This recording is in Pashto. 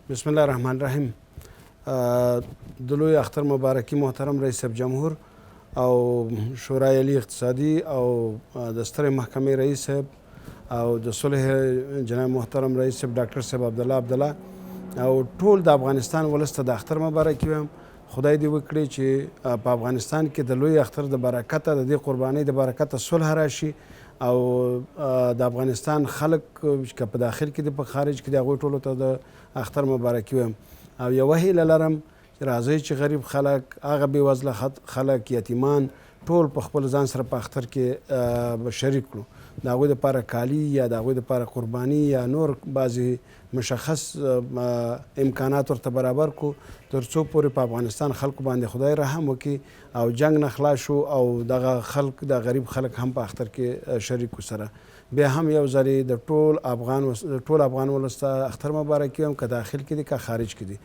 بسم الله الرحمن الرحیم. د لوی اختر مبارکي محترم رئیس صاحب جمهور او شورای عالی اقتصادي او د سترې محکمې رئیس صاحب او د صلح جناب محترم رئیس صاحب ډاکټر صاحب عبدالله عبدالله او ټول د افغانستان ولس ته د اختر مبارکي وایم. خدای دې وکړي چې په افغانستان کې د لوی اختر د برکته، د دې قربانۍ د برکته صلح راشي او د افغانستان خلک که په داخل کې دي، په خارج کې دي، هغوی ټولو ته د اختر مبارکي وایم. او یوه هیله لرم چې راځئ چې غریب خلک، هغه بېوزله خلک، یتیمان ټول په خپل ځان سره په اختر کې شریک کړو. د هغوی دپاره کالي یا د هغوی دپاره قرباني یا نور بعضې مشخص امکانات ورته برابر کړو، تر څو پورې په افغانستان خلکو باندې خدای رحم وکړي او جنګ نه خلاص شو او دغه خلک، د غریب خلک هم په اختر کې شریک کړو سره. بیا هم یو ځلې د ټول افغان ولس ته اختر مبارکي وایم، که داخل کې دي که خارج کې دي.